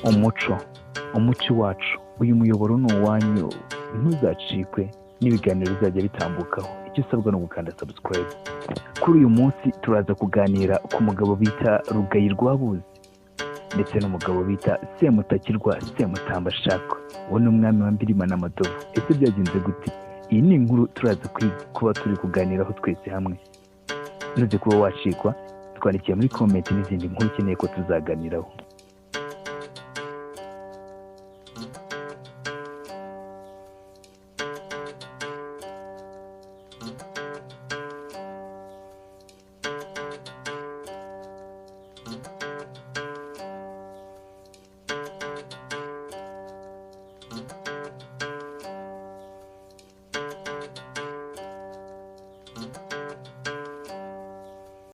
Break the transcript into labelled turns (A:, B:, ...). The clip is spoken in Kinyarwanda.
A: Umuco, umuco wacu, uyu muyoboro ni uwanyu, ntuzacikwe n'ibiganiro bizajya bitambukaho. Icyo usabwa ni ugukanda subscribe. Kuri uyu munsi turaza kuganira ku mugabo bita Rugayi Rwabuzi ndetse n'umugabo bita Semutakirwa Semutambashakwe, uwo ni umwami wa Mbirima na Matovu. Ese byagenze gute? Iyi ni inkuru turaza kuba turi kuganiraho twese hamwe. Ntuze kuba wacikwa, twandikiye muri comment n'izindi nkuru ukeneye ko tuzaganiraho.